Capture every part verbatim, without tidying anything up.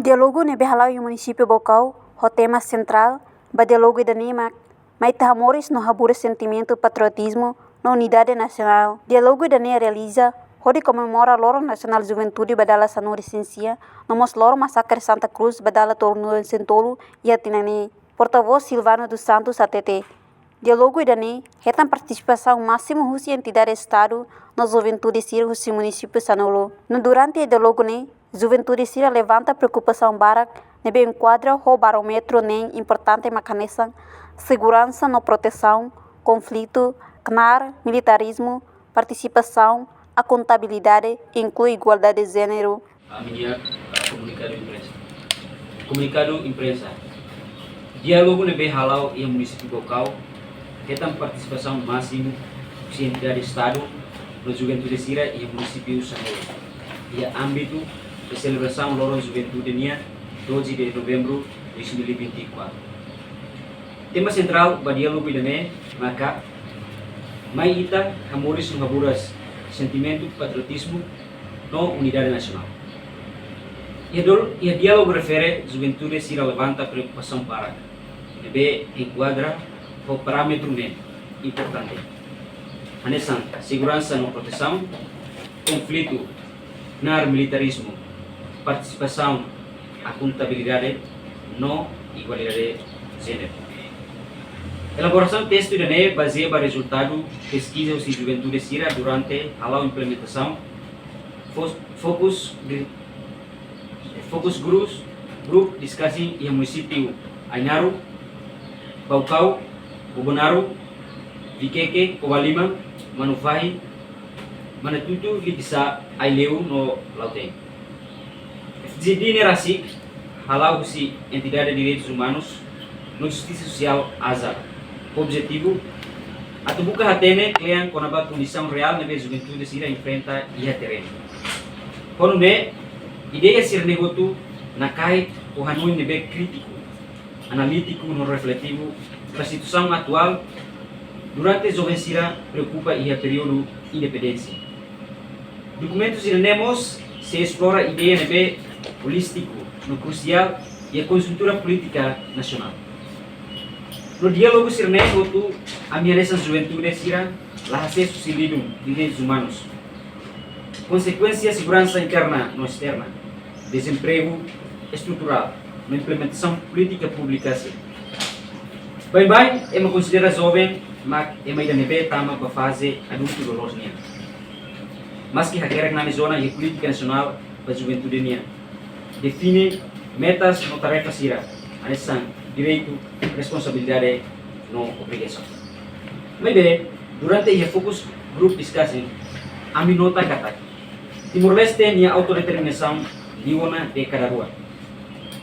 Diálogu ne'ebé hala'o iha munisípiu Baucau ho tema sentrál ba diálogu ida-ne'e mak: Mai ita hamoris no haburas sentimentu patriotizmu no unidade nasionál. Diálogu ida-ne'e realiza hodi komemora Loron Nasionál Juventude ba dala sanulu-resin-sia, no mós loron masakre Santa Cruz ba dala tolunulu-resin-tolu iha tinan ne'e. Portavós Silvano dos Santos hatete, diálogu ida-ne'e hetan partisipasaun másimu husi entidade Estadu no juventude sira husi munisípiu sanulu. No durante diálogu ne'e, juventude sira levanta preokupasaun barak ne'ebé enkuadra ho barómetru neen importante mak hanesan seguransa no protesaun, konflitu, knaar, militarizmu, partisipasaun, akontabilidade, inklui igualdade jéneru. Ami-nia, ah, komunikadu imprensa. Komunikadu imprensa. Diálogu ne'ebé hala'o iha munisípiu Baucau hetan partisipasaun másimu husi entidade Estadu no juventude sira iha munisípiu sanulu, iha ámbitu ba selebrasaun Loron Juventude nian, doze de Novembro dois mil e vinte e quatro. Tema sentrál ba diálogu ida-ne'e maka: Mai ita hamoris no haburas sentimentu patriotizmu no unidade nasionál. Iha dol-, iha diálogu refere, juventude sira levanta preokupasaun barak ne'ebé enkuadra ho parómetru neen importante, hanesan seguransa no protesaun, konflitu, knaar, militarizmu, partisipasaun, akontabilidade no igualdade jéneru. Elaborasaun testu ida-ne'e bazeia ba rezultadu peskiza husi juventude sira durante hala'o implementasaun fo-, fokus gri-, fokus groups, group discussion iha munisípiu Ainaro, Baucau, Bobonaro, Viqueque, Covalima, Manufahi, Manatuto, Likisá, Aileu no Lautém. F G D ne'e rasik hala'o husi Entidade Direitus Umanus no Justisa Sosiál, AJA, ho objetivu atu buka hatene kle'an kona-ba kondisaun reál ne'ebé juventude sira enfrenta iha terrenu. Ho nune'e, ideia sira-ne'e hotu nakait ho hanoin ne'ebé krítiku, analítiku no refletivu ba situasaun atuál durante joven sira preokupa iha períodu independénsia. Dokumentu sira-ne'e mós sei esplora ideia ne'ebé holístiku no krusiál iha konjuntura polítika nasionál. No diálogu sira-ne'e hotu, ami hanesan juventude sira la hasees husi lidun direitus umanus, konsekuénsia seguransa interna no esterna, dezempregu estruturál no implementasaun polítika públika sira. Baibain ema konsidera joven mak ema ida ne'ebé tama ba faze adultu loloos nian. Maski hakerek nanis ona iha polítika nasionál ba juventude nian, define metas no tarefa sira, hanesan direitu, responsabilidade no obrigasaun. Maibé, durante iha focus group discussion, ami nota katak Timor-Leste nia autodeterminasaun liu ona dékada rua.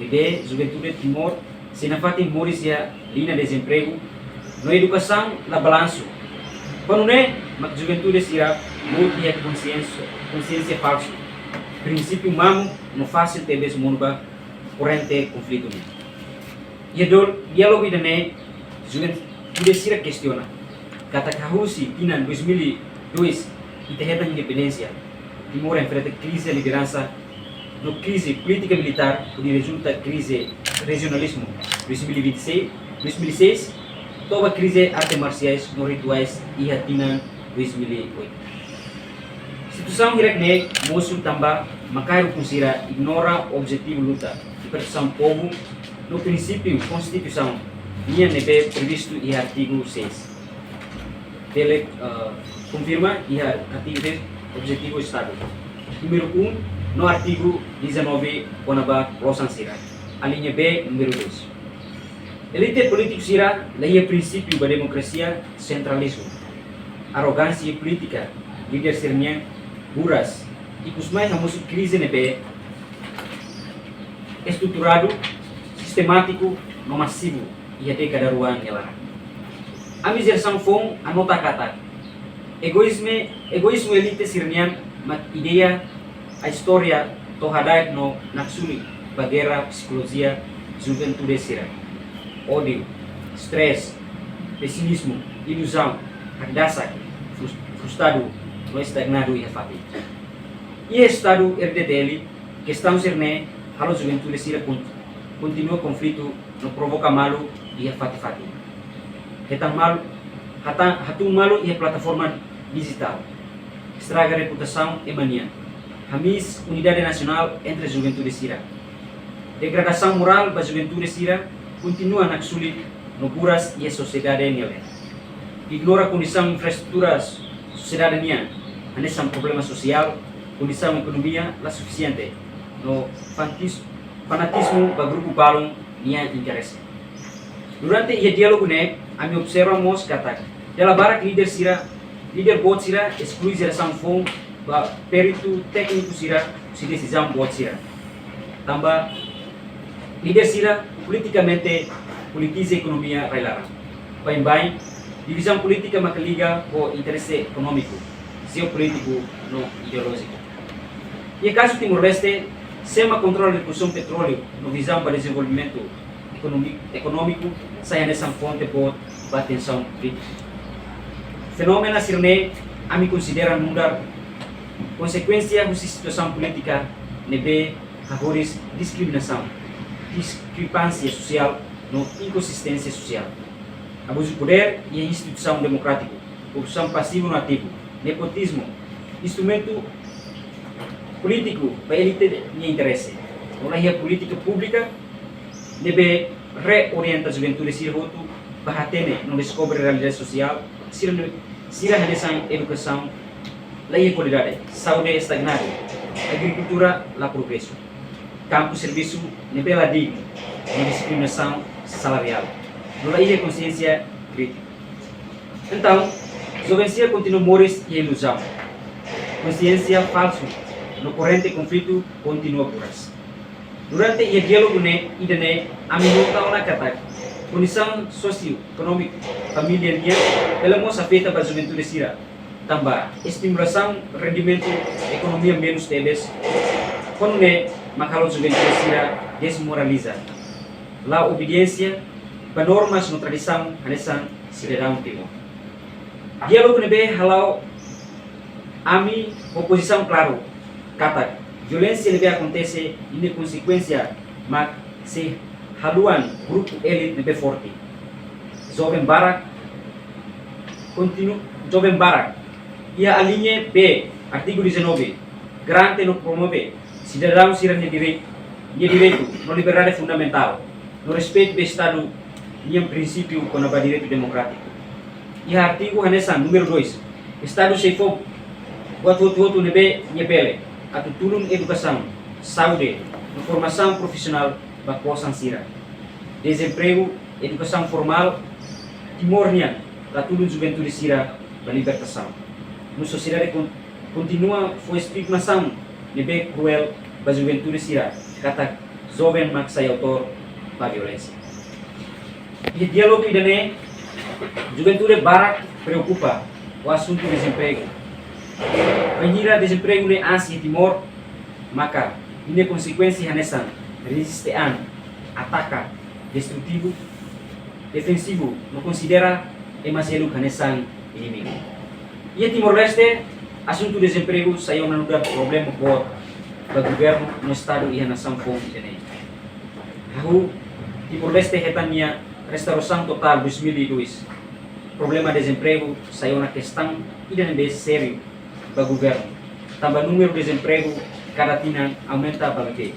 Maibé, juventude Timor sei nafatin moris iha liña dezempregu no edukasaun la balansu. Ho nune'e mak juventude sira mout iha konsiénsia, konsiénsia falsu, prinsípiu mamuk no fasil tebes monu ba korrente konflitu nian. Iha dol-, diálogu ida-ne'e, juventude sira kestiona katak hahú husi tinan dois mil e dois ita hetan independénsia, Timor enfrenta krize lideransa no krize polítika militár, hodi rezulta krize rejionalizmu dois mil e vinte e seis, dois mil e seis, to'o ba krize arte marsiais no rituais iha tinan dois mil e oito. Situasaun hirak-ne'e mosu tanba maka'as rukun sira ignora objetivu luta libertasaun povu no prinsípiu Konstituisaun nian ne'ebé previstu iha artigu seis. Bele, eh, konfirma iha artigu seis, objetivu Estadu númeru um, no artigu dezanove kona-ba klosan sira, alínea B, númeru dois. Elite polítiku sira la iha prinsípiu ba demokrasia, sentralizmu, arrogánsia polítika, líder sira-nian buras, ikus mai hamosu krize ne'ebé estruturadu, sistemátiku no masivu iha dékada rua nia laran. Ami jerasaun foun anota katak egoízmu, egoízmu elite sira-nian mak ideia, istória to'o hada'et no naksulik ba gera psikolojia juventude sira. Ódiu, stress, pesimizmu, iluzaun, hakdasak, frus-, frustradu no estagnadu iha fatin. Iha Estadu R D T L, kestaun sira-ne'e halo juventude sira kon-, kontinua konflitu no provoka malu iha fatin-fatin. Hetan malu, hatan, hatún malu iha plataforma dijitál. Estraga reputasaun ema nian. Hamiis unidade nasionál entre juventude sira. Degradasaun morál ba juventude sira kontinua naksulit no buras iha sosiedade nia leet. Ignora kondisaun infraestrutura sosiedade nian, hanesan problema sosiál, kondisaun ekonomia la sufisiente, no fantis-, fanatizmu ba grupu balun nia interese. Durante iha diálogu ne'e, ami observa mós katak dala barak líder sira, líder boot sira esklui jerasaun foun ba peritu tékniku sira husi desizaun boot sira. Tanba líder sira politikamente politiza ekonomia rai-laran. Baibain, divizaun polítika maka liga ho interese ekonómiku, jeopolítiku no ideolójiku. Iha kazu Timor-Leste, sé mak kontrola rikusoin petróleu no vizaun ba dezenvolvimentu ekonomi-, ekonómiku sai hanesan fonte boot ba tensaun krítiku. Fenómenu sira-ne'e ami konsidera nu'udar konsekuénsia husi situasaun polítika ne'ebé hahoris diskriminasaun, diskrepánsia sosiál no inkonsisténsia sosiál. Abuzu podér iha instituisaun demokrátiku, korrupsaun pasivu no ativu, nepotizmu, instrumentu polítiku ba elite nia interese, no la iha polítika públika ne'ebé reorienta juventude sira hotu ba hatene no deskobre realidade sosiál sira, sira hanesan edukasaun la iha kualidade, saúde estagnadu, agrikultura la progresu, kampu servisu ne'ebé la dignu, no diskriminasaun salariál, no la iha konsiénsia krítiku. Entaun, joven sira kontinua moris iha iluzaun, konsiénsia falsu, no korrente konflitu kontinua buras. Durante iha diálogu ne'e, ida-ne'e, ami nota ona katak kondisaun sosioekonómiku família nian bele mós afeta ba juventude sira, tanba estimulasaun rendimentu ekonomia menus tebes, ho nune'e mak halo juventude sira desmoraliza, la obediénsia ba normas no tradisaun hanesan sidadaun Timor. Diálogu ne'ebé hala'o ami ho pozisaun klaru katak violénsia ne'ebé akontese ninia konsekuénsia mak sei haluan grupu elite ne'ebé forte. Joven barak kontinu-, joven barak iha alínea B, artigu dezanove, garante no promove sidadaun sira-nia direi-, nia direitu no liberdade fundamentál, no respeitu ba Estadu nian prinsípiu kona-ba direitu demokrátiku. Iha artigu hanesan númeru dois, Estadu sei fó buat hotu-hotu ne'ebé nia bele atu tulun edukasaun, saúde, no formasaun profisionál ba klosan sira. Dezempregu, edukasaun formál Timor nian la tulun juventude sira ba libertasaun. No sosiedade kon-, kontinua fó estigmasaun ne'ebé kruél ba juventude sira katak joven mak sai autór ba violénsia. Iha diálogu ida-ne'e, juventude barak preokupa ho asuntu dezempregu. Bainhira dezempregu ne'e aas iha Timor, maka ninia konsekuénsia hanesan reziste an, ataka, destrutivu, defensivu, no konsidera ema seluk hanesan inimigu. Iha Timor-Leste, asuntu dezempregu sai ona nu'udar problema boot ba governu no Estadu iha nasaun foun ida-ne'e. Hahú, Timor-Leste hetan nia restaurasaun totál dois mil e dois. Problema dezempregu sai ona kestaun ida ne'ebé sériu ba governu, tanba númeru dezempregu kada tinan aumenta ba beibeik.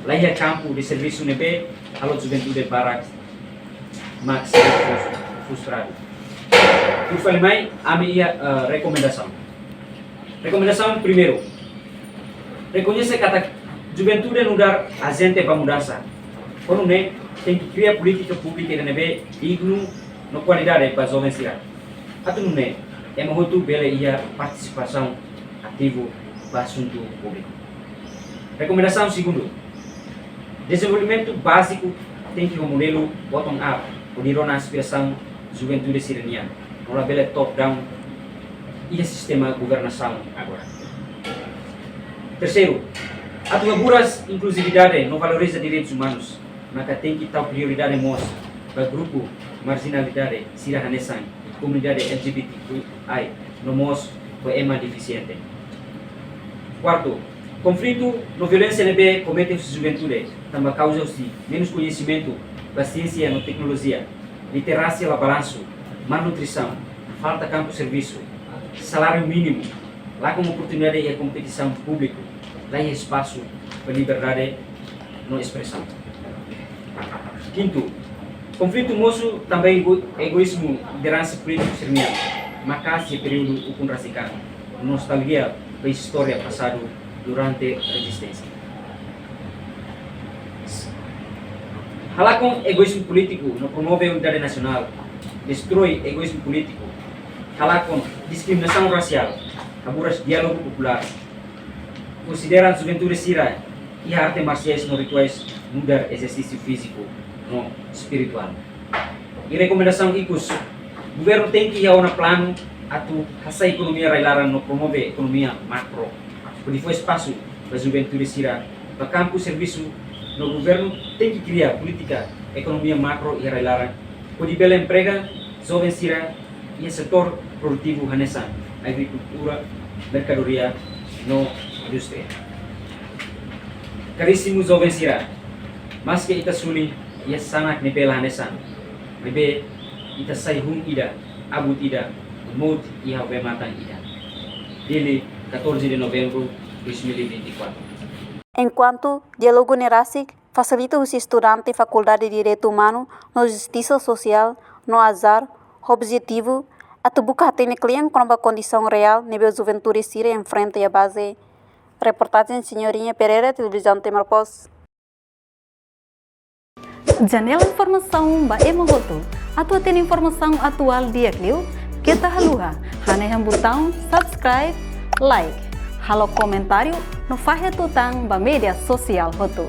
La iha kampu de servisu ne'ebé halo juventude barak mak sai frus-, frustradu. Tuir fali mai, ami iha, eh, rekomendasaun. Rekomendasaun primeiru, rekoñese katak juventude nu'udar ajente ba mudansa. Ho nune'e, tenke kria polítika públika ida ne'ebé dignu no kualidade ba joven sira. Atu nune'e, ema hotu bele iha partisipasaun ativu ba asuntu públiku. Rekomendasaun segundu, dezenvolvimentu báziku tenke ho modelu bottom up, hodi rona aspirasaun juventude sira-nian, no labele top down iha sistema governasaun agora. Terseiru, atu haburas inkluzividade no valoriza direitus umanus, maka tenke tau prioridade mós ba grupu marjinalidade sira hanesan komunidade L G B T Q I no mós ho ema defisiente. Kuartu, Konflitu no violénsia ne'ebé komete husi juventude tanba kauza husi menus koñesimentu ba siénsia no teknolojia, literasia la balansu, malnutrisaun, falta kampu servisu, saláriu mínimu, lakon oportunidade iha kompetisaun públiku, laiha espasu ba liberdade no espresaun. Kintu, konflitu mosu tanba ego-, egoízmu lideransa polítiku sira-nian, maka'as iha períodu ukun rasik an, nostalgia ba istória pasadu durante rezisténsia. Halakon egoízmu polítiku no promove unidade nasionál, destroi egoízmu polítiku, halakon diskriminasaun rasiál, haburas diálogu populár, konsidera juventude sira iha arte marsiais no rituais nu'udar ezersísiu fíziku no espirituál. I rekomendasaun ikus, governu tenke iha ona planu atu hasa'e ekonomia rai-laran no promove ekonomia makro, hodi fó espasu ba juventude sira ba kampu servisu, no governu tenke kria polítika ekonomia makro iha rai-laran, hodi bele emprega joven sira iha setór produtivu hanesan agrikultura, merkadoria no indústria. Karísimu joven sira, maske ita suli iha sanak ne'ebé la hanesan, maibé ita sai hun ida, abut ida, mout iha bee-matan ida. Dili, catorze de novembro de dois mil e vinte e quatro. Enkuantu diálogu ne'e rasik fasilita husi estudante Fakuldade Direitu Umanu no Justisa Sosiál no AJAR, ho objetivu atu buka hatene kle'an kona-ba kondisaun reál ne'ebé juventude sira enfrenta iha baze. Reportajen Senhorinha Pereira, Televizaun Timor Post. Janela informasaun ba ema hotu. Atu hatene informasaun atuál di'ak liu, keta haluha hanehan butaun subscribe, like, halo komentáriu no fahe tutan ba média sosiál hotu.